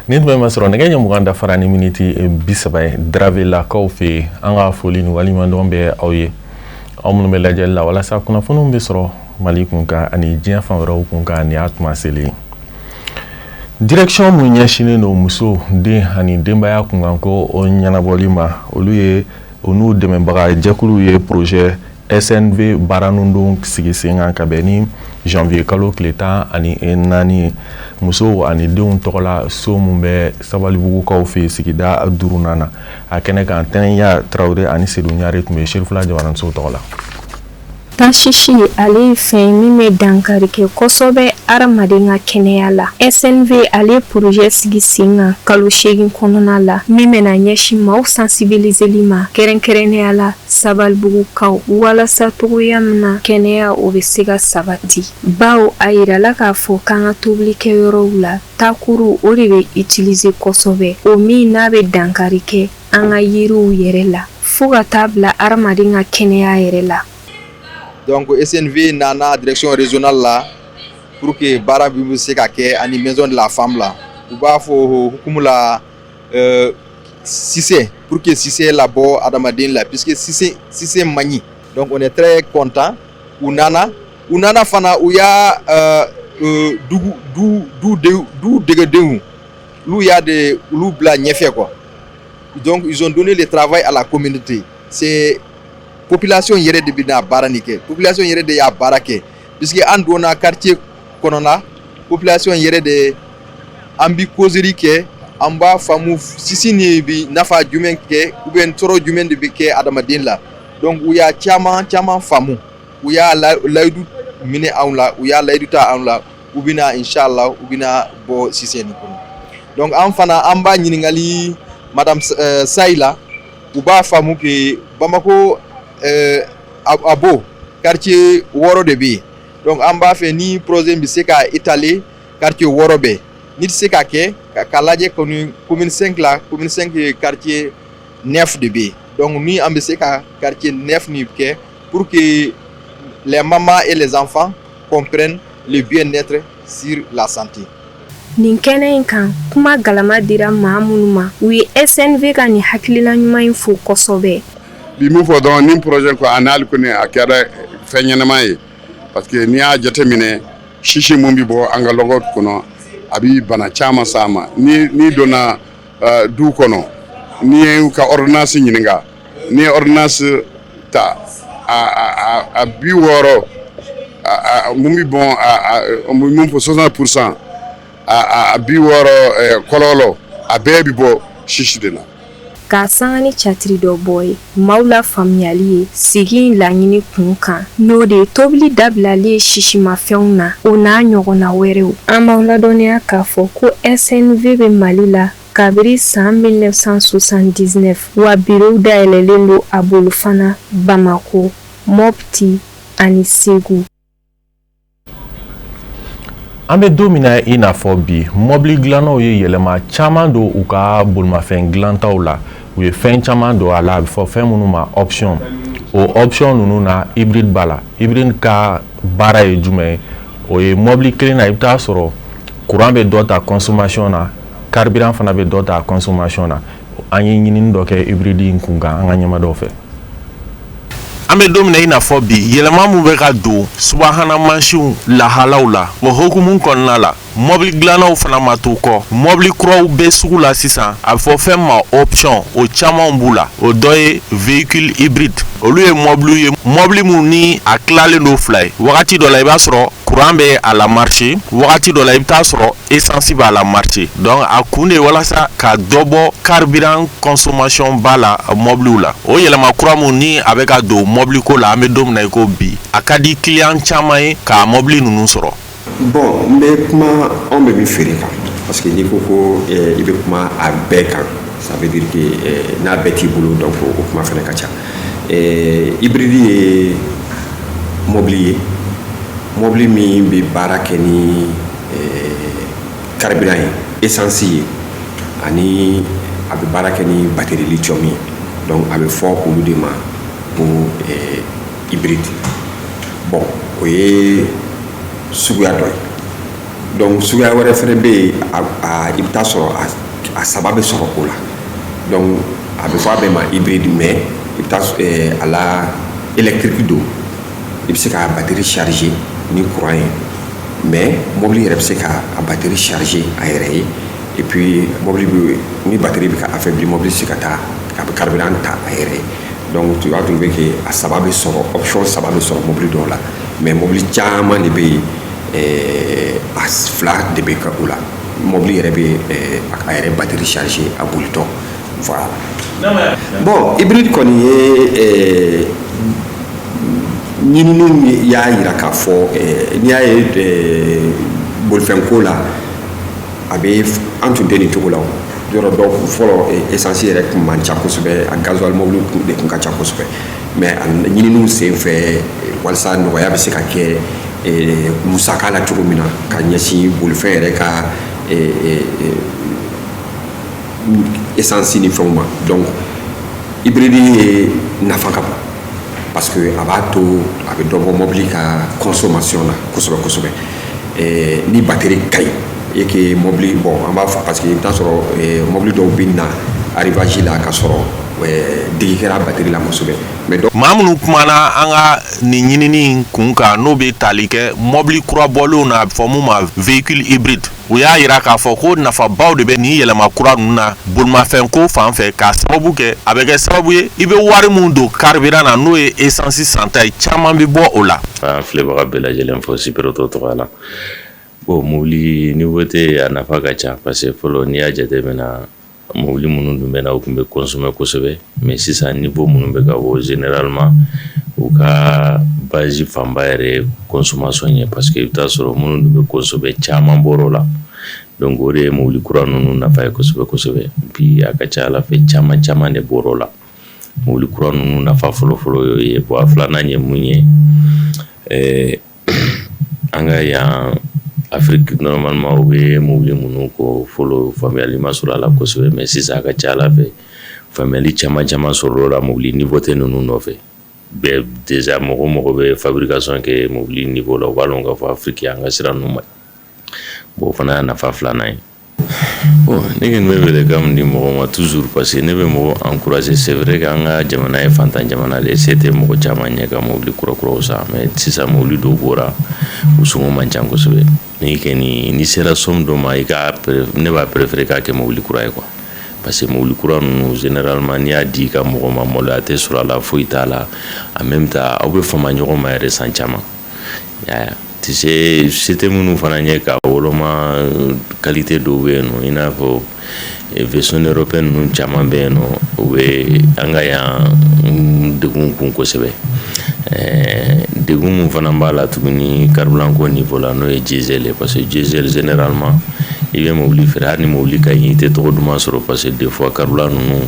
Nin tun bɛ ma sɔrɔ nɛgɛ ɲɛ 20 dafara ni miniti 30 ye Dravelakaw fɛ yen. An ka foli ni waleɲumandɔn bɛ aw ye, aw minnu bɛ lajɛli la walasa kunnafoniw bɛ sɔrɔ Mali kun kan ani diɲɛ fan wɛrɛw kun kan. Nin y'a tuma selen ye. Direction mun ɲɛsinnen don muso, den ani denbaya kunkanko o ɲɛnabɔli ma, olu ye u n'u dɛmɛbaga jɛkuluw ye projet SNV baaranundon sigi sen kan ka bɛn ni janvier kalo tile 14 ye, musow ani denw tɔgɔla so mun bɛ Sabalibugukaw fɛ yen, sigida duurunan na. A kɛnɛ kan, Tɛnɛnya Tarawele ani Sedu Ɲare tun bɛ Serifula Jabaraniso tɔgɔ la. Tasisi, ale ye fɛn min bɛ dankari kɛ kosɛbɛ hadamaden ka kɛnɛya la. SNV, ale ye projet sigi sen kan kalo 8 kɔnɔna la min bɛna ɲɛsin maaw sensibiliseli ma, kɛrɛnkɛrɛnnenya la Sabalibugukaw, walasa cogoya min na kɛnɛya o bɛ se ka sabati, bawo a yirala k'a fɔ k'an ka tobilikɛyɔrɔw la, takuru o de bɛ utiliser kosɛbɛ, o min n'a bɛ dankari kɛ an ka yiriw yɛrɛ la fo ka taa bila hadamaden ka kɛnɛya yɛrɛ la. Donc SNV nana direction régionale la pour que baara bi bɛ se ka kɛ ani maison de la femme la. U b'a fɔ o hukumu la sisɛ, pour que sisɛ labɔ adamaden la, puisque sisɛ sisɛ man ɲi. Donc on est très content. U nana fana, u y'a dugu du du du degedenw, olu y'a de olu bila ɲɛfɛ quoi. Donc ils ont donné le travail à la communauté. C'est population yɛrɛ de bɛna baara nin kɛ, population yɛrɛ de y'a baara kɛ, puisque an donna quartier kɔnɔna, population yɛrɛ de an bi causerie kɛ, an b'a faamu sisi nin bi nafa jumɛn kɛ ou bien tɔɔrɔ jumɛn de bɛ kɛ adamaden la. Donc u y'a caman caman faamu, u y'a layidu minɛ anw la, u y'a layidu ta anw la, u bɛna, inchallah, u bɛna bɔ sisi nin kɔnɔ. Donc an fana an b'a ɲininkali madame Sayi la, u b'a faamu que Bamako a bo quartier wɔɔrɔ de bɛ yen. Donc an b'a fɛ ni projet bɛ se ka étaler quartier wɔɔrɔ bɛɛ, ni tɛ se ka kɛ k'a lajɛ kɔni commune 5 la, commune 5 ye quartier 9 de bɛ yen. Donc ni an bɛ se ka quartier 9 nin kɛ pour que les mamans et les enfants comprennent le bien-être sur la santé. Nin kɛnɛ in kan, kuma galama dira maa minnu ma, u ye SNV ka nin hakilina ɲuman in fo kosɛbɛ. Bi mun fɔ dɔrɔn, ni projet ko a n'ale kɔni a kɛra fɛn ɲɛnama ye, parce que n'i y'a jateminɛ, sisi mun bi bɔ an ka lɔgɔ kɔnɔ, a bi bana caman s'a ma. Ni n'i donna du kɔnɔ, n'i ye ka ordonnance ɲininka, n'i ye ordonnance ta, a 60, a mun bi bɔn, a mun fɔ 60 %, a 60 kɔlɔlɔ, a bɛɛ bi bɔ sisi de la. K'a sanga ni catiri dɔ bɔ ye maaw la faamuyali ye sigi in laɲini kun kan, n'o de ye tobili dabilali ye sisimafɛnw na, o n'a ɲɔgɔnna wɛrɛw. An b'aw ladɔnniya k'a fɔ ko SNV bɛ Mali la kabiri san 1979, wa birow dayɛlɛlen don a bolo fana Bamako, Mopti ani Segu. An bɛ don min na i n'a fɔ bi, mɔbili dilannaw ye yɛlɛma caman don u ka bolimafɛn dilantaw la. U ye fɛn caman don a la, a bɛ fɔ fɛn minnu ma option. O option ninnu na, hybride b'a la. Hybride ka baara ye jumɛn ye? O ye mɔbili kelen na, i bɛ taa sɔrɔ courant bɛ dɔ ta consommation na, carburant fana bɛ dɔ ta consommation na. An ye ɲinini dɔ kɛ hybride in kun kan an ka ɲɛma dɔw fɛ. An bɛ don min na i n'a fɔ bi, yɛlɛma mun bɛ ka don subahana mansinw lahalaw la, o hokumu kɔnɔna la, mɔbili dilannaw fana ma to kɔ. Mɔbili kuraw bɛ sugu la sisan, a bɛ fɔ fɛn ma option, o caman b'u la. O dɔ ye véhicule hybride. Olu ye mɔbiliw ye, mɔbili mun ni a tilalen don fila ye. Wagati dɔ la, i b'a sɔrɔ courant bɛ a la marché, wagati dɔ la, i bɛ taa sɔrɔ essence b'a la marché. Donc a kun de ye walasa ka dɔ bɔ carburant consommation ba la mɔbiliw la. O yɛlɛma kura mun ni a bɛ ka don mɔbiliko la, an bɛ don min na i ko bi, a ka di client caman ye k'a mɔbili ninnu sɔrɔ. Bon, n bɛ kuma anw bɛ min feere kan, parce que n'i ko ko i bɛ kuma a bɛɛ kan, ça veut dire que n'a bɛɛ t'i bolo, donc o kuma fana ka ca. Hybride ye mɔbili ye, mɔbili min bɛ baara kɛ ni carburant ye, essence ye, ani a bɛ baara kɛ ni batterie lithium ye. Donc a bɛ fɔ olu de ma ko hybride. Bon, o ye suguya dɔ ye. Donc suguya wɛrɛ fɛnɛ bɛ yen, i bɛ taa sɔrɔ a saba bɛ sɔrɔ o la. Donc a bɛ fɔ a bɛɛ ma hybride, mais i bɛ taa a la électrique don, i bɛ se ka batterie charger ni courant ye, mais mobili yɛrɛ bɛ se ka a batterie charger a yɛrɛ ye. Et puis mobili bɛ, ni batterie bɛ ka affaibli, mobili bɛ se ka taa a bɛ carburant ta a yɛrɛ ye. Donc tu vas trouver que a saba bɛ sɔrɔ, option saba bɛ sɔrɔ mobili dɔw la, mais mobili caman de bɛ yen, a fila de bɛ kɛ o la. Mobili yɛrɛ bɛ a yɛrɛ batterie charger a bolitɔ, voilà. Bon, hybride kɔni ye, ɲininiw y'a yira k'a fɔ n'i y'a ye bolifɛnko la, a bɛ an tun tɛ nin cogo la. O yɔrɔ dɔw fɔlɔ, essence yɛrɛ tun man ca kosɛbɛ, a gasoil mobili de tun ka ca kosɛbɛ. Mais a ɲininiw sen fɛ, walasa nɔgɔya bɛ se ka kɛ musaka la cogo min na ka ɲɛsin bolifɛn yɛrɛ ka essence ni fɛnw ma, donc hybride ye nafa ka bon, parce que a b'a to a bɛ dɔ bɔ mobili ka consommation na kosɛbɛ kosɛbɛ. Ni batterie ka ɲi et que mobili, bon, an b'a fɔ, parce que i bɛ taa sɔrɔ mobili dɔw bɛ na arrivage la ka sɔrɔ digi kɛra batterie la kosɛbɛ, mais dɔw Maa minnu kumana an ka nin ɲinini kun kan, n'o bɛ tali kɛ mɔbili kura bɔlenw na, a bɛ fɔ mun ma véhicule hybride, u y'a yira k'a fɔ ko nafabaw de bɛ nin yɛlɛma kura ninnu na bolimafɛnko fan fɛ, k'a sababu kɛ a bɛ kɛ sababu ye i bɛ wari min don carburant na, n'o ye essence santa ye, caman bɛ bɔ o la. An filɛbaga bɛɛ lajɛlen fo Super Auto tɔgɔ la. Bon, mobili nouveauté a nafa ka ca, parce que fɔlɔ, n'i y'a jateminɛ, mobili minnu tun bɛ na, u tun bɛ consommer kosɛbɛ, mais sisan niveau minnu bɛ ka bɔ, généralement u ka base fanba yɛrɛ ye consommation ye, parce que i bɛ taa sɔrɔ minnu tun bɛ consommer, caman bɔr'o la. Donc o de ye mobili kura ninnu nafa ye kosɛbɛ kosɛbɛ. Bi a ka ca Ala fɛ, caman caman de bɔr'o la. Mobili kura ninnu nafa fɔlɔ-fɔlɔ y'o ye. Bon, a filanan ye mun ye? An ka yan Afrique, normalement u bɛ mobili minnu ko fɔlɔ, faamuyali ma sɔrɔ a la kosɛbɛ, mais sisan a ka ca Ala fɛ, faamuyali caman caman sɔrɔla la mobili nouveauté ninnu nɔfɛ. Bɛɛ déjà, mɔgɔ mɔgɔ bɛ fabrication kɛ mobili niveau la, u b'a dɔn k'a fɔ Afrique an ka sira ninnu ma. Bon, o fana y'a nafa filanan ye. Bon, ne kɔni bɛ welekan min di mɔgɔw ma toujours, parce que ne bɛ mɔgɔw encourager, c'est vrai que an ka jamana ye fantan jamana de ye, se tɛ mɔgɔ caman ɲɛ ka mobili kura kuraw san, mais sisan mobili dɔw bɔra, u sɔngɔ man ca kosɛbɛ. N'i kɔni n'i sera somme dɔ ma, i ka, ne b'a préférer k'a kɛ mobili kura ye quoi, parce que mobili kura ninnu, généralement n'i y'a di i ka mɔgɔ ma, maloya tɛ sɔrɔ a la, foyi t'a la. En même temps aw bɛ fama ɲɔgɔn ma yɛrɛ san caman. Tu sais, se tɛ minnu fana ɲɛ ka woloma, qualité dɔw bɛ yen nɔ, i n'a fɔ version européenne ninnu caman bɛ yen nɔ, u bɛ an ka yan degun kun kosɛbɛ. Degun mun fana b'a la tuguni carburant ko niveau la, n'o ye diesel ye, parce que diesel, généralement i bɛ mobili feere, hali ni mobili ka ɲi, i tɛ tɔgɔ duman sɔrɔ, parce que des fois carburant ninnu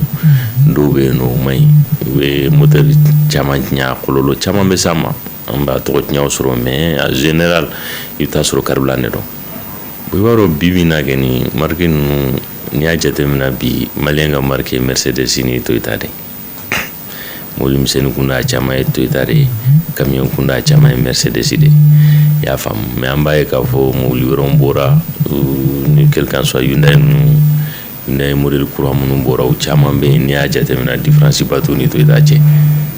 dɔw bɛ yen nɔ, o man ɲi, u bɛ moteur caman tiɲɛ, a kɔlɔlɔ caman bɛ s'a ma, an b'a tɔgɔ tiɲɛw sɔrɔ. Mais en général i bɛ taa sɔrɔ carburant de don. I b'a dɔn, bi bi in na kɔni, marque ninnu, n'i y'a jateminɛ bi, malien ka marque ye Mercedes ni Toyota de ye. Mobili misɛnnin kunda a caman ye Toyota de ye, camion kunda a caman ye Mercedes de ye, i y'a faamu? Mais an b'a ye k'a fɔ mobili wɛrɛw bɔra, ni quel qu'en soit Hyundai ninnu, Hyundai modèle kura minnu bɔra, u caman bɛ yen, n'i y'a jateminɛ, différence ba t'u ni Toyota cɛ.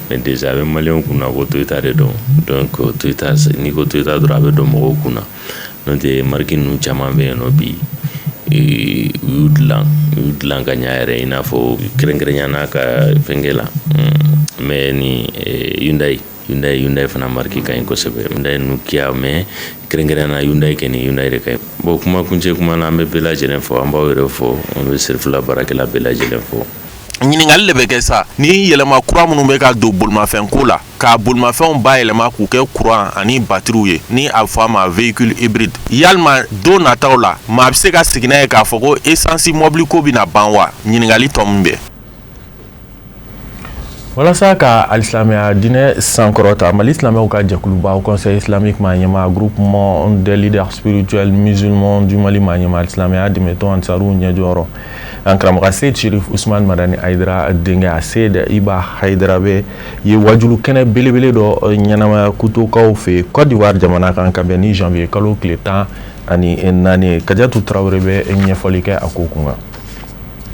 Mais déjà a bɛ maliyɛnw kunna ko Toyota de don. Donc Toyota, n'i ko Toyota dɔrɔn, a bɛ don mɔgɔw kunna. N'o tɛ, marque ninnu caman bɛ yen nɔ bi, u y'u dilan, u y'u dilan ka ɲa yɛrɛ, i n'a fɔ kɛrɛnkɛrɛnnenya n'a ka fɛnkɛ la. Mais ni Hyundai, Hyundai fana marque ka ɲi kosɛbɛ, Hyundai ninnu, Kia, mais kɛrɛnkɛrɛnnenya la Hyundai kɔni, Hyundai de ka ɲi. Bon, kuma kuncɛ kuma na, an bɛ bɛɛ lajɛlen fɔ, an b'aw yɛrɛ fɔ, an bɛ Serifula baarakɛla bɛɛ lajɛlen fɔ. Ɲininkali de bɛ kɛ sa: ni yɛlɛma kura minnu bɛ ka don bolimafɛnko la, ka bolimafɛnw bayɛlɛma k'u kɛ kuran ani batiriw ye, ni a fɔ a ma véhicule hybride, yalima don nataw la maa bɛ se ka sigi n'a ye k'a fɔ ko essence mɔbili ko bɛna ban wa? Ɲininkali tɔ min bɛ. Walasa ka alisilamɛya diinɛ sankɔrɔta, Mali silamɛw ka jɛkuluba Conseil islamique maa ɲɛma, Groupement des leaders spirituels musulmans du Mali maa ɲɛma, alisilamɛya dɛmɛtɔn Ansaru ɲɛjɔyɔrɔ, an karamɔgɔ Seyid Sherif Usman Madani Hayidara denkɛ a Seyid Iba Hayidara bɛ ye wajulu kɛnɛ belebele dɔ ɲɛnamaya Kutokaw fɛ Côte d'Ivoire jamana kan, ka bɛn ni janvier kalo tile 10. 14 ye. Kajatu Tarawele bɛ ɲɛfɔli kɛ a ko kun kan.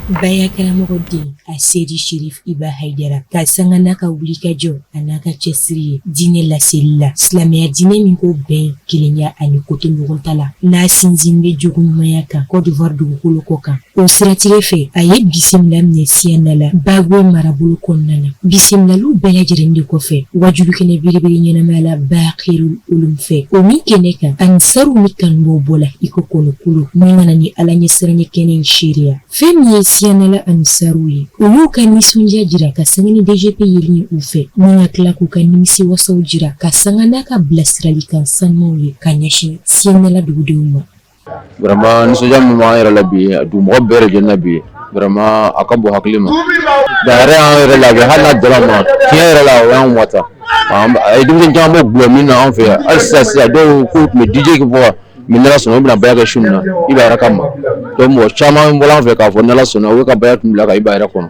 Baya karamɔgɔ den a Seyidi Sherif Iba Hayidara ka sanga n'a ka wulikajɔ a n'a ka cɛsiri ye diinɛ laseli la, silamɛya diinɛ min ko bɛn, kelenya ani koto ɲɔgɔn ta la, n'a sinsin bɛ jogo ɲumanya kan Côte d'Ivoire dugukolo kɔ kan. O siratigɛ fɛ, a ye bisimila minɛ Siyanala Bagwe marabolo kɔnɔna na. Bisimilaliw bɛɛ lajɛlen de kɔfɛ, wajulukɛnɛ belebele ɲɛnamayala Bakirul Ulum fɛ, o min kɛnɛ kan ansaruw ni kanubaw bɔla i ko kɔnɔkulu min nana ni Ala ɲɛsiranɲɛ kɛnɛ in seereya. Fɛn min ye Siyanala ansaruw ye, u y'u ka nisɔndiya jira ka sanga ni DGP yeli ye u fɛ, ni ka tila k'u ka nimisiwasaw jira ka sanga n'a ka bilasiralikan sanumanw ye ka ɲɛsin Siyanala dugudenw ma. Vraiment nisɔndiya min b'an yɛrɛ la bi, dugumɔgɔ bɛɛ lajɛlen na bi, vraiment a ka bon hakili ma. A yɛrɛ y'an yɛrɛ labɛn hali n'a dala ma, tiɲɛ yɛrɛ la o y'an wasa. A ye denmisɛn caman bɔ gulɔ min na anw fɛ yan hali sisan sisan, dɔw k'u tun bɛ DJ kɛ fɔ mais n'Ala sɔnna u bɛna baya kɛ su min na Iba yɛrɛ kama. Donc mɔgɔ caman bɔra an fɛ k'a fɔ n'Ala sɔnna u bɛ ka baya tun bila ka Iba yɛrɛ kɔnɔ.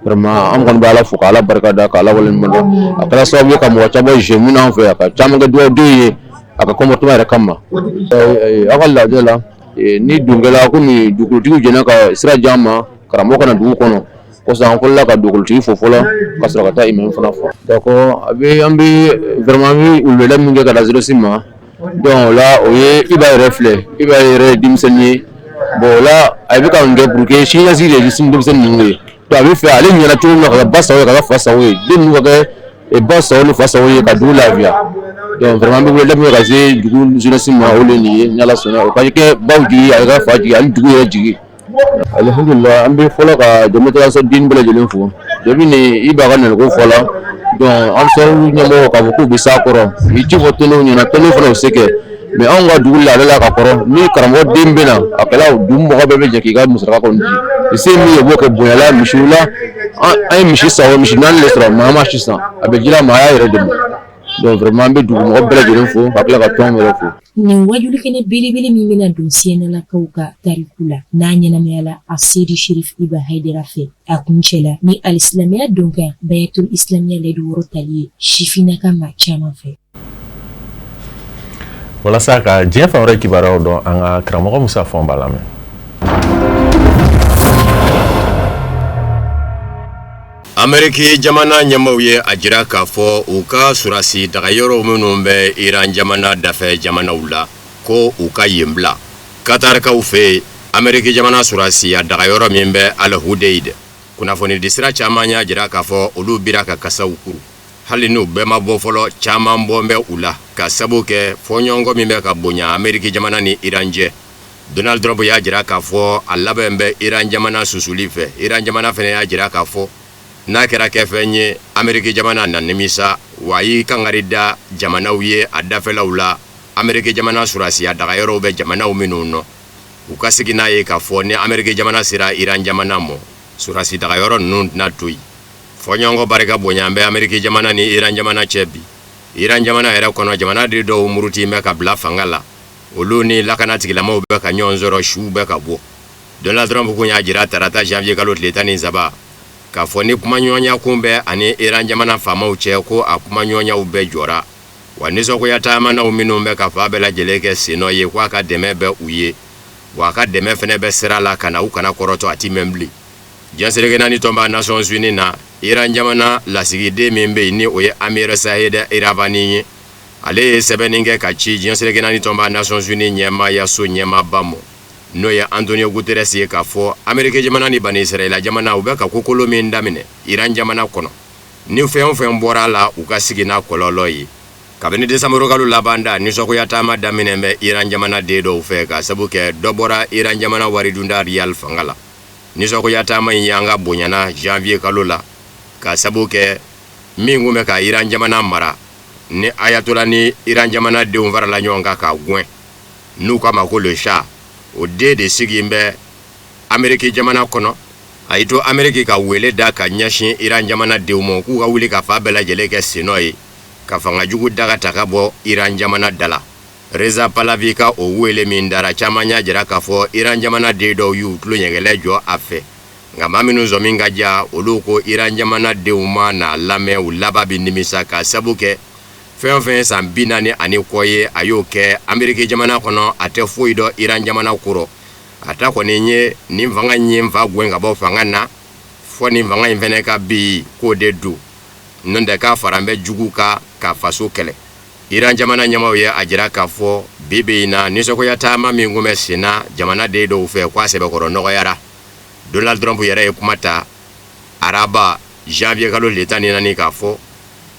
Vraiment an kɔni bɛ Ala fo ka Ala barika da ka Ala waleɲuman dɔn. A kɛra sababu ye ka mɔgɔ caman jɛ min na an fɛ yan, ka caman kɛ dugawuden ye a ka comportement yɛrɛ kama. Aw ka laada la, ni dunkɛla komi dugukolotigi jɛnna ka sira di an ma, karamɔgɔ ka na dugu kɔnɔ kosɔn, an fɔlɔla ka dugukolotigi fo fɔlɔ ka sɔrɔ ka taa imam fana fo. D'accord, a bɛ an bɛ vraiment an bɛ welewele min kɛ ka da jeunesse ma, donc o la o ye Iba yɛrɛ filɛ, Iba yɛrɛ ye denmisɛnnin ye. Bon o la a bɛ ka nin kɛ pour que siniɲɛsigi de ye denmisɛnnin ninnu ye. Donc a bɛ fɛ ale ɲɛna cogo min na ka kɛ ba sago ye, ka kɛ fa sago ye, den ninnu ka kɛ ba sago ni fa sago ye ka dugu lafiya. Donc vraiment an bɛ wele min kɛ ka se dugu jeunesse ma, o de ye nin ye. Ni Ala sɔnna, o ka kɛ baw jigi, a ka kɛ fa jigi ani dugu yɛrɛ jigi. Alihamudulila, an bɛ fɔlɔ ka jamana den bɛɛ lajɛlen fo. Depuis ni Iba ka naliko fɔla, donc ansaru ɲɛmɔgɔw k'a fɔ k'u bɛ s'a kɔrɔ, u ye ci fɔ tɔndenw ɲɛna, tɔndenw fana u se kɛ. Mais anw ka dugu laada la ka kɔrɔ, ni karamɔgɔ den bɛ na, a kɛla dugu mɔgɔ bɛɛ bɛ jɛ k'i ka musaka kɔni di, se min ye u b'o kɛ bonya la misiw la. An ye misi san o misi 4 de sɔrɔ, mais an ma si san, a bɛ jira ma, a y'a yɛrɛ dɛmɛ. Donc vraiment an bɛ dugu mɔgɔ bɛɛ lajɛlen fo ka tila ka tɔn yɛrɛ fo. Nin wajuli kɛnɛ belebele min bɛna don Siyanalakaw ka tariku la, n'a ɲɛnamayala a Seyidi Sherif Iba Hayidara fɛ, a kuncɛla ni alisilamɛya donkan Bayatul Islamiya layidu wɔɔrɔ tali ye sifinnaka maa caman fɛ. Walasa ka diɲɛ fan wɛrɛ kibaruyaw dɔn, an ka karamɔgɔ Musa Fɔnba lamɛn. Ameriki jamana ɲɛmaaw ye a jira k'a fɔ u ka sɔrɔdasi dagayɔrɔw minnu bɛ Iran jamana dafɛ jamanaw la, ko u ka yen bila. Katarikaw fɛ yen, Ameriki jamana sɔrɔdasiya dagayɔrɔ min bɛ Al Udeid, kunnafonidisira caman y'a jira k'a fɔ olu bira ka kasaw kuru. Hali n'u bɛɛ ma bɔ fɔlɔ, caman bɔ bɛ u la ka sabu kɛ fɔɲɔgɔnkɔ min bɛ ka bonya Ameriki jamana ni Iran cɛ. Donald Trump y'a jira k'a fɔ a labɛn bɛ Iran jamana susuli fɛ. Iran jamana fana y'a jira k'a fɔ n'a kɛra kɛfɛn ye, Ameriki jamana na nimisa, wa a y'i kangari da jamanaw ye a dafɛlaw la, Ameriki jamana sɔrɔdasiya dagayɔrɔw bɛ jamanaw minnu nɔ, u ka sigi n'a ye k'a fɔ ni Ameriki jamana sera Iran jamana mɔ, sɔrɔdasi dagayɔrɔ ninnu tɛna to yen. Fɔɲɔgɔnkɔ barika bonya bɛ Ameriki jamana ni Iran jamana cɛ bi. Iran jamana yɛrɛ kɔnɔ, jamana den dɔw muruti bɛ ka bila fanga la, olu ni lakana tigilamaw bɛ ka ɲɔgɔn sɔrɔ, suw bɛ ka bɔ. Donald Trump kun y'a jira tarata janvier kalo tile 13 k'a fɔ ni kumaɲɔgɔnya kun bɛ ani Iran jamana faamaw cɛ, ko a kumaɲɔgɔnyaw bɛɛ jɔra, wa nisɔngoya taamanaw minnu bɛ ka fan bɛɛ lajɛlen kɛ sennɔ ye, ko a ka dɛmɛ bɛ u ye, wa a ka dɛmɛ fana bɛ sira la ka na, u kana kɔrɔtɔ, a ti mɛn bilen. Diɲɛ seleke naani tɔnba Nations Unies na, Iran jamana lasigiden min bɛ yen ni o ye Amir Saeed Iravani ye, ale ye sɛbɛnni kɛ ka ci diɲɛ seleke naani tɔnba Nations Unies ɲɛmaayaso ɲɛmaaba ma, n'o ye Antonio Guterres ye, k'a fɔ Ameriki jamana ni Bani Israɛla jamana u bɛ ka kokolo min daminɛ Iran jamana kɔnɔ, ni fɛn o fɛn bɔra a la, u ka sigi n'a kɔlɔlɔ ye. Kabini desanburu kalo laban da, nisɔngoya taama daminɛ bɛ Iran jamana den dɔw fɛ ka sabu kɛ dɔ bɔra Iran jamana waridunda riyal fanga la. Nisɔngoya taama in yanga bonyana janvier kalo la ka sabu kɛ min kun bɛ ka Iran jamana mara ni ayatola ni Iran jamana denw farala ɲɔgɔn kan k'a gɛn, n'u k'a ma ko le Shah, o den de sigilen bɛ Ameriki jamana kɔnɔ. A y'i to Ameriki ka wele da ka ɲɛsin Iran jamana denw ma k'u ka wuli ka fan bɛɛ lajɛlen kɛ sennɔ ye ka fanga jugu daga ta ka bɔ Iran jamana da la. Reza Pahlavi ka o wele min dara, caman y'a jira k'a fɔ Iran jamana den dɔw y'u tulo ɲɛgɛlɛ jɔ a fɛ, nka maa minnu sɔmi ka ja, olu ko Iran jamana denw ma n'a lamɛn, u laban bɛ nimisa ka sabu kɛ Fɛn o fɛn ye san 40 ani kɔ ye, a y'o kɛ Ameriki jamana kɔnɔ. A tɛ foyi dɔn Iran jamana ko rɔ. A ta kɔni ye nin fanga in ye n fa gɛn ka bɔ fanga na, fɔ nin fanga in fɛnɛ ka bin, k'o de don. N'o tɛ k'a fara n bɛ jugu kan ka faso kɛlɛ. Iran jamana ɲɛmaaw ye a jira k'a fɔ bi bi in na, nisɔngoya taama min tun bɛ sen na jamanaden dɔw fɛ, k'a sɛbɛkɔrɔ nɔgɔyara. Donald Trump yɛrɛ ye kuma ta araba janvier kalo tile 14 k'a fɔ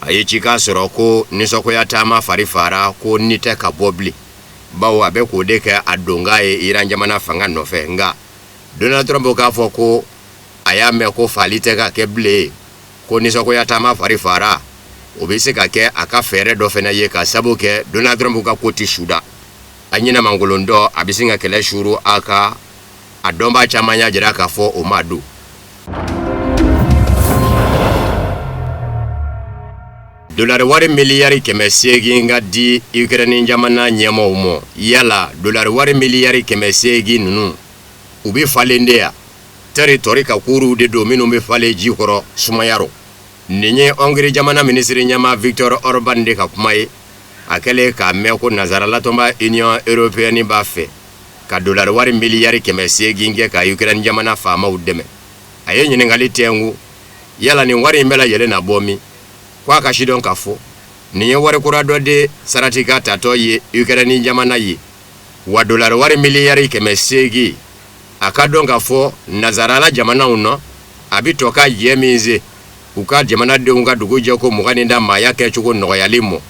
a ye cikan sɔrɔ ko nisɔngoya taama fari fara, ko ni tɛ ka bɔ bilen, bawo a bɛ k'o de kɛ a donkan ye Iran jamana fanga nɔfɛ. Nka Donald Trump k'a fɔ ko a y'a mɛn ko faali tɛ ka kɛ bilen, ko nisɔngoya taama fari fara, o bɛ se ka kɛ a ka fɛɛrɛ dɔ fana ye, ka sabu kɛ Donald Trump ka ko tɛ suda a ɲɛnamankolon dɔ, a bɛ sin ka kɛlɛ suuru a ka. A dɔnbaa caman y'a jira k'a fɔ o ma don. Dolari wari miliyari 800 ka di Ukraine jamana ɲɛmaaw ma. Yala dolari wari miliyari 800 ninnu, u bɛ falen de ya? Tari tɔri ka kuruw de don minnu bɛ falen ji kɔrɔ sumaya rɔ. Nin ye Hongrie jamana minisiri ɲɛmaa Victor Orban de ka kuma ye, a kɛlen k'a mɛn ko nansaralatɔnba Union européenne b'a fɛ ka dolari wari miliyari 800 kɛ ka Ukraine jamana faamaw dɛmɛ. A ye ɲininkali tɛnku, yala nin wari in bɛɛ lajɛlen na bɔ min? Ko a ka sidɔn k'a fɔ nin ye wari kura dɔ de saratika tatɔ ye Ukraine jamana ye. Wa dolari wari miliyari 800, a ka dɔn k'a fɔ nansarala jamanaw nɔ, a bɛ tɔ ka jɛ min se u ka jamanadenw ka dugujɛ ko 20 da maaya kɛcogo nɔgɔyali mɔ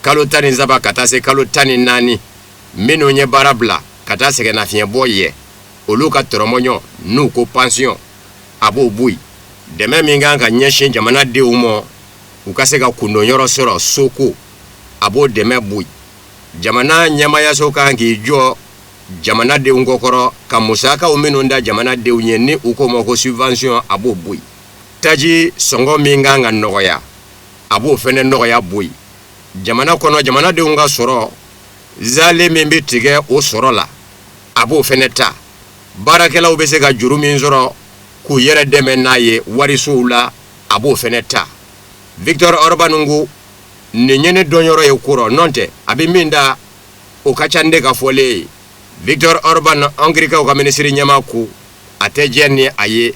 kalo 13 ka taa se kalo 14, minnu ye baara bila ka taa sɛgɛnnafiɲɛbɔ ye, olu ka tɔrɔmɔɲɔ n'u ko pension, a b'o bɔ yen. Dɛmɛ min kan ka ɲɛsin jamanadenw ma u ka se ka kundonyɔrɔ sɔrɔ, soko, a b'o dɛmɛ bɔ yen. Jamana ɲɛmayaso kan k'i jɔ jamanadenw kɔkɔrɔ ka musakaw minnu da jamanadenw ye ni u k'o ma ko subvention, a b'o bɔ yen. Taji sɔngɔ min kan ka nɔgɔya, a b'o fɛnɛ nɔgɔya bɔ yen. Jamana kɔnɔ jamanadenw ka sɔrɔ zale min bɛ tigɛ o sɔrɔ la, a b'o fɛnɛ ta. Baarakɛlaw bɛ se ka juru min sɔrɔ k'u yɛrɛ dɛmɛ n'a ye warisow la, a b'o fɛnɛ ta. Victor Orban ko nin ye ne dɔnyɔrɔ ye ko rɔ, nɔ tɛ a bɛ min da o ka ca ne ka fɔlen ye. Victor Orban, Hongirikaw ka minisiri ɲɛmaa, ko a tɛ jɛ ni a ye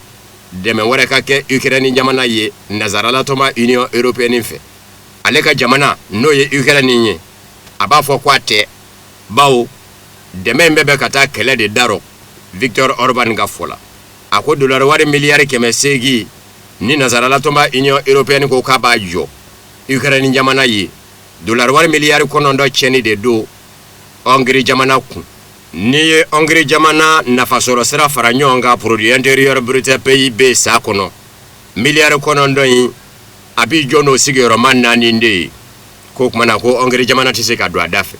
dɛmɛ wɛrɛ ka kɛ Ukraine jamana ye nansaralatɔnba Union européenne fɛ. Ale ka jamana n'o ye Ukraine ye, a b'a fɔ ko a tɛ, bawo dɛmɛ in bɛɛ bɛ ka taa kɛlɛ de darɔ. Victor Orban ka fɔ la, a ko dolari wari miliyari 800 ni nansaralatɔnba Union européenne ko k'a b'a jɔ Ukraine jamana ye, dolari wari miliyari 9 tiɲɛni de don Hongrie jamana kun. N'i ye Hongrie jamana nafasɔrɔ sira fara ɲɔgɔn kan, produit intérieur brut PIB, sa kɔnɔ, miliyari 9 in, a b'i jɔ n'o sigiyɔrɔma naani de ye. K'o tuma na ko Hongrie jamana tɛ se ka don a da fɛ.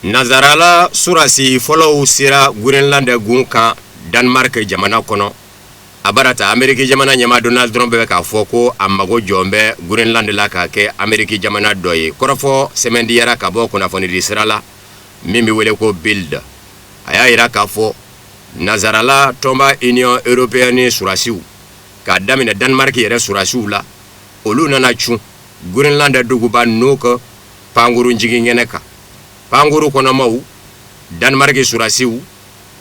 Nansarala surasi fɔlɔw sera Groenland gun kan Danemark jamana kɔnɔ. A bara ta Ameriki jamana ɲɛmaa Donald Trump bɛ k'a fɔ ko a mago jɔn bɛ Groenland la k'a kɛ Ameriki jamana dɔ ye. Kɔrɔfɔ sɛmɛndiyara ka bɔ kunnafonidi sira la min bɛ wele ko Bild. A y'a jira k'a fɔ nansarala tɔnba Union européenne surasiw, k'a daminɛ Danemark yɛrɛ surasiw la, olu nana cun Groenland duguba Nuuk pankurun jiginkɛnɛ kan. Pankuru kɔnɔmaw, Danemark surasiw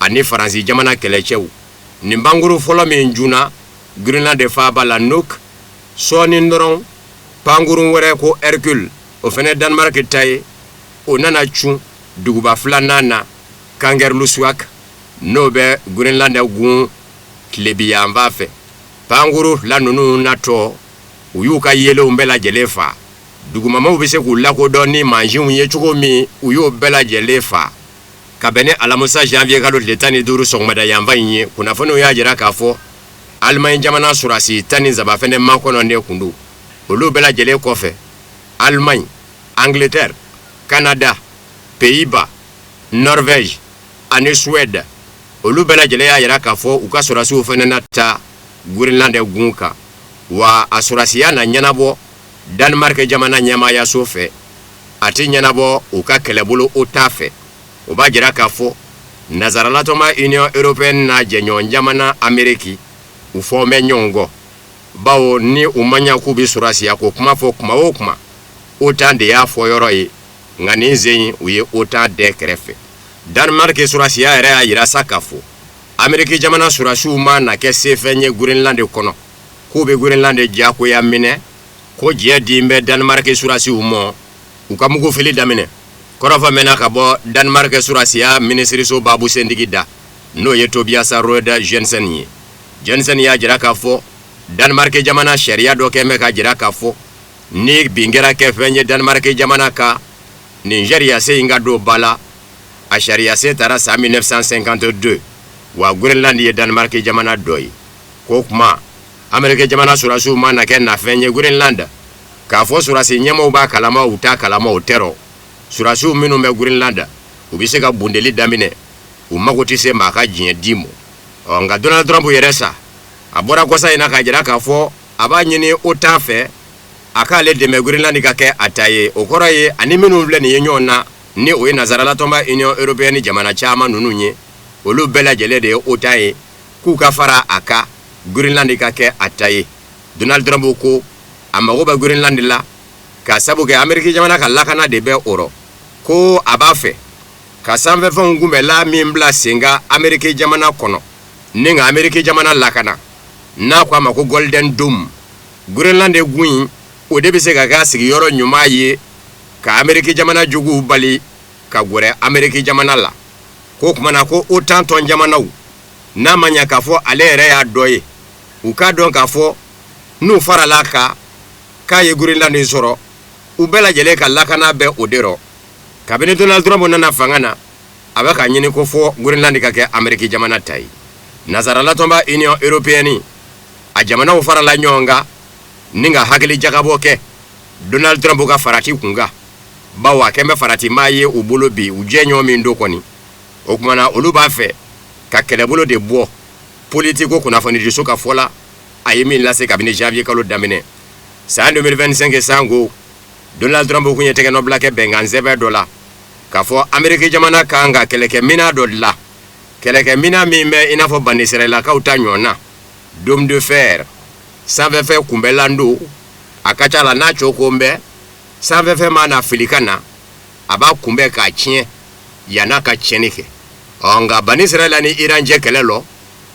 ani Faransi jamana kɛlɛcɛw. Nin pankuru fɔlɔ min cunna Groenland faaba la Nuuk, sɔɔni dɔrɔn pankurun wɛrɛ ko Hercule, o fana Danemark ta ye, o nana cun duguba filanan na Kangerlussuaq, n'o bɛ Groenland gun tilebiyanfan fɛ. Pankuru fila ninnu natɔ, u y'u ka yeelenw bɛɛ lajɛlen fa. Dugumamaw bɛ se k'u lakodɔn ni mansinw ye cogo min, u y'o bɛɛ lajɛlen fa. Ka bɛn ni alamisa janvier kalo tile 15 sɔgɔmada yanfan in ye, kunnafoniw y'a jira k'a fɔ Alimaɲi jamana sɔrɔdasi 13 fɛnɛ makɔnɔnen kun don. Olu bɛɛ lajɛlen kɔfɛ, Alimaɲi, Angleterre, Canada, Pays-Bas, Norvège ani Suède, olu bɛɛ lajɛlen y'a jira k'a fɔ u ka sɔrɔdasiw fɛnɛ na taa Groenland gun kan. Wa a sɔrɔdasiya na ɲɛnabɔ Danemark jamana ɲɛmaayaso fɛ, a tɛ ɲɛnabɔ u ka kɛlɛbolo OTAN fɛ. O b'a jira k'a fɔ nansaralatɔnba Union européenne n'a jɛɲɔgɔn jamana Ameriki, u fɔ bɛ ɲɔgɔn kɔ. Bawo ni u ma ɲa k'u bɛ sɔrɔdasiya ko kuma fɔ kuma o kuma, OTAN de y'a fɔ yɔrɔ ye. Nka nin sen in, u ye OTAN dɛn kɛrɛfɛ. Danemark sɔrɔdasiya yɛrɛ y'a jira sa k'a fɔ Ameriki jamana sɔrɔdasiw ma na kɛ sefɛn ye Groenland kɔnɔ, k'u bɛ Groenland diyagoya minɛ, ko diɲɛ din bɛ Danemark sɔrɔdasiw ma u ka mugufili daminɛ. Kɔrɔfɔ mɛnna ka bɔ Danemark sɔrɔdasiya minisiriso babusentigi da, n'o ye Tobias Rode Jensen ye. Jensen y'a jira k'a fɔ Danemark jamana sariya dɔ kɛn bɛ k'a jira k'a fɔ ni bin kɛra kɛ fɛn ye Danemark jamana kan, nin sariyasen in ka don ba la. A sariyasen tara san 1952, wa Groenland ye Danemark jamana dɔ ye. K'o kuma, Ameriki jamana sɔrɔdasiw ma na kɛ nafɛn ye Groenland. K'a fɔ sɔrɔdasi ɲɛmaaw b'a kalama, u t'a kalama, o tɛ rɔ. Sɔrɔdasiw minnu bɛ Groenland, u bɛ se ka bundeli daminɛ, u mago tɛ se maa ka diɲɛ di ma. Ɔ, nka Donald Trump yɛrɛ sa, a bɔra kɔsa in na k'a jira k'a fɔ a b'a ɲini OTAN fɛ a k'ale dɛmɛ Groenland ka kɛ a ta ye. O kɔrɔ ye ani minnu filɛ nin ye ɲɔgɔn na, ni o ye nansaralatɔnba Union européenne jamana caman ninnu ye, olu bɛɛ lajɛlen de ye OTAN ye, k'u ka fara a kan Groenland ka kɛ a ta ye. Donald Trump ko a mago bɛ Groenland la k'a sabu kɛ Ameriki jamana ka lakana de bɛ o rɔ, ko a b'a fɛ ka sanfɛfɛnw kunbɛla min bila sen kan Ameriki jamana kɔnɔ ni ka Ameriki jamana lakana, n'a ko a ma ko Golden Dome. Groenland gun in, o de bɛ se ka kɛ a sigiyɔrɔ ɲuman ye ka Ameriki jamana juguw bali ka gɛrɛ Ameriki jamana la. K'o tuma na ko OTAN tɔn jamanaw, n'a ma ɲɛ k'a fɔ ale yɛrɛ y'a dɔ ye, u k'a dɔn k'a fɔ n'u farala a kan k'a ye Groenland sɔrɔ, u bɛɛ lajɛlen ka lakana bɛ o de rɔ. Kabini Donald Trump nana fanga na, a bɛ ka ɲini ko fɔ Groenland ka kɛ Ameriki jamana ta ye. Nansaralatɔnba Union européenne a jamanaw farala ɲɔgɔn kan ni ka hakili jagabɔ kɛ Donald Trump ka farati kunkan, bawo a kɛn bɛ faratimaa ye u bolo bi, u jɛɲɔgɔn min don kɔni. O tuma na, olu b'a fɛ ka kɛlɛbolo de bɔ. Politico kunnafonidiso ka fɔ la, a ye min lase kabini janvier kalo daminɛ san 2025 sango, Donald Trump kun ye tɛgɛnɔbila kɛ bɛnkan sɛbɛn dɔ la k'a fɔ Ameriki jamana kan ka kɛlɛkɛminɛn dɔ dilan, kɛlɛkɛminɛn min bɛ i n'a fɔ banisirayilakaw ta ɲɔgɔn na, Dôme de fer, sanfɛfɛn kunbɛlan don. A ka ca la, n'a coko bɛ sanfɛfɛn ma na fili ka na, a b'a kunbɛn k'a tiɲɛ yann'a ka tiɲɛni kɛ. Ɔ, nka banisirayila ni Iran cɛ kɛlɛ lɔ,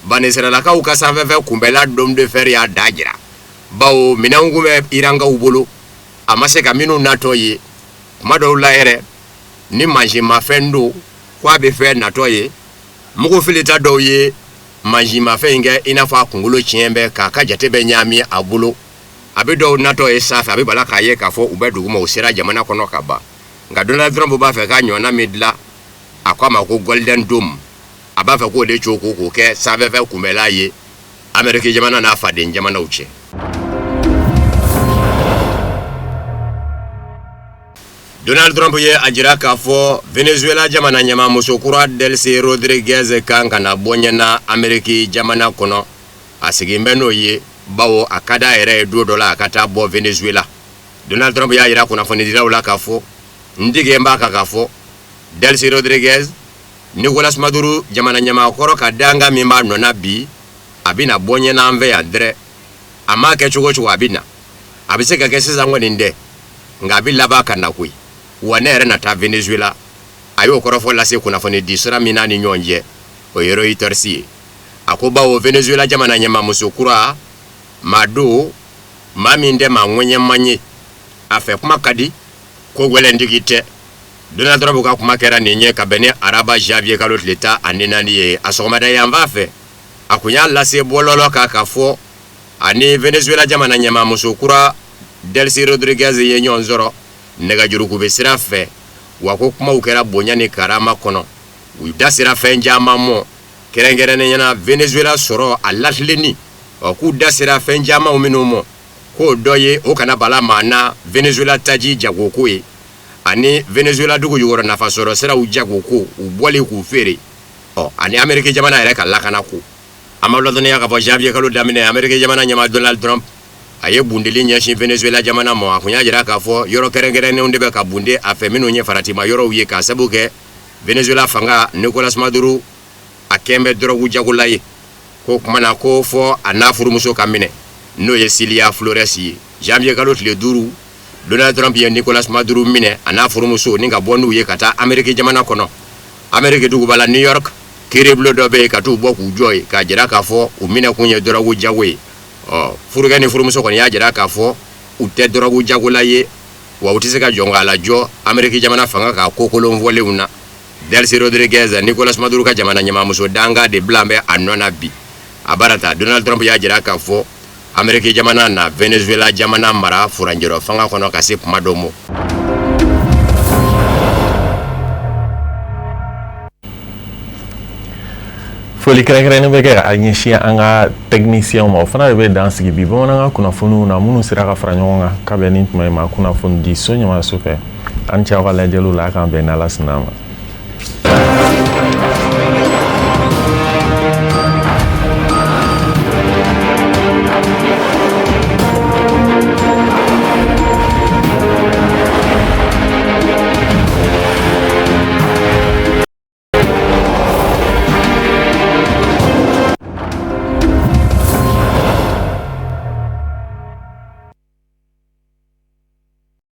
banisirayilakaw ka sanfɛfɛn kunbɛla Dôme de fer y'a da jira, bawo minɛnw kun bɛ Irankaw bolo, a ma se ka minnu natɔ ye. Kuma dɔw la yɛrɛ, ni mansinmafɛn don ko a bɛ fɛn natɔ ye, mugu filita dɔw ye mansinmafɛn in kɛ i n'a fɔ a kunkolo tiɲɛ bɛ k'a ka jate bɛ ɲaami a bolo. A bɛ dɔw natɔ ye sanfɛ, a bɛ bala k'a ye k'a fɔ u bɛ duguma, u sera jamana kɔnɔ ka ban. Nka Donald Trump b'a fɛ k'a ɲɔgɔnna min dilan, a ko a ma ko Golden Dome, a b'a fɛ k'o de cogo k'o kɛ sanfɛfɛn kunbɛla ye Ameriki jamana n'a faden jamanaw cɛ. Donald Trump ye a jira k'a fɔ Venezuela jamana ɲɛmaamuso kura Delcy Rodriguez kan ka na bɔ ɲɛ na Ameriki jamana kɔnɔ. A sigin bɛ n'o ye, bawo a ka d'a yɛrɛ ye don dɔ la a ka taa bɔ Venezuela. Donald Trump y'a jira kunnafonidilaw la k'a fɔ n tigɛ b'a kan k'a fɔ Delcy Rodriguez, Nicolas Maduro jamana ɲɛmaakɔrɔ ka danga min b'a nɔ na bi, a bɛna bɔ ɲɛ na an fɛ yan dɛrɛ. A m'a kɛ cogo o cogo, a bɛ na. A bɛ se ka kɛ sisan kɔni dɛ, nka a bɛ laban ka na koyi. Wa ne yɛrɛ na taa Venezuela. A y'o kɔrɔfɔ lase kunnafoni di sira min n'a ni ɲɔgɔn cɛ, o ye Reuters ye. A ko bawo Venezuela jamana ɲɛmaamuso kura maa don, maa min tɛ maa ŋɛɲɛman ye, a fɛ kuma ka di, ko gwɛlɛntigi tɛ. Donald Trump ka kuma kɛra nin ye ka bɛn ni araba janvier kalo tile 14 ye, a sɔgɔmada yanfan fɛ. A kun y'a lase bɔlɔlɔ kan k'a fɔ ani Venezuela jamana ɲɛmaamuso kura Delcy Rodriguez ye ɲɔgɔn sɔrɔ nɛgɛjurukube sira fɛ, wa ko kumaw kɛra bonya ni karama kɔnɔ, u da sera fɛn caman mɔ, kɛrɛnkɛrɛnnenya na Venezuela sɔrɔ a latilenni. Ɔ, k'u da sera fɛn camanw minnu mɔ, k'o dɔ ye o kana bala maa na Venezuela taji jagoko ye, ani Venezuela dugu jukɔrɔ nafasɔrɔ siraw jagoko, u bɔli k'u feere, ɔ ani Ameriki jamana yɛrɛ ka lakana ko. An b'a ladɔnniya k'a fɔ janvier kalo daminɛ, Ameriki jamana ɲɛmaa Donald Trump a ye bundeli ɲɛsin Venezuela jamana ma. A kun y'a jira k'a fɔ yɔrɔ kɛrɛnkɛrɛnnenw de bɛ ka bunde a fɛ minnu ye faratima yɔrɔw ye, k'a sabu kɛ Venezuela fanga Nicolas Maduro a kɛn bɛ dɔrɔgu jagola ye. Ko kuma na ko fɔ a n'a furumuso ka minɛ. N'o ye Cilia Flores ye. Janvier kalo tile 5, Donald Trump ye Nicolas Maduro minɛ a n'a furumuso ni ka bɔ n'u ye ka taa Ameriki jamana kɔnɔ. Ameriki duguba la New York, kiiribulon dɔ bɛ yen ka t'u bɔ k'u jɔ yen k'a jira k'a fɔ u minɛkun ye dɔrɔgu jago ye. Ɔ, furukɛ ni furumuso kɔni y'a jira k'a fɔ u tɛ dɔrɔgu jagola ye, wa u tɛ se ka jɔn k'a lajɔ Ameriki jamana fanga ka ko kolon fɔlenw na. Delcy Rodriguez, Nicolas Maduro ka jamana ɲɛmaamuso dankan de bila bɛ a nɔ na bi. A baara ta, Donald Trump y'a jira k'a fɔ Ameriki jamana na Venezuela jamana mara furancɛrɔ fanga kɔnɔ ka se kuma dɔ ma. Foli kɛrɛnkɛrɛnnen bɛ kɛ ka ɲɛsin an ka techniciens ma. O fana de bɛ dan sigi bi bamanankan kunnafoniw na minnu sera ka fara ɲɔgɔn kan ka bɛn ni tuma in ma kunnafoni di so ɲɛmaayaso fɛ. An cɛ aw ka lajɛliw la, a k'an bɛn n'Ala sɔnna a ma.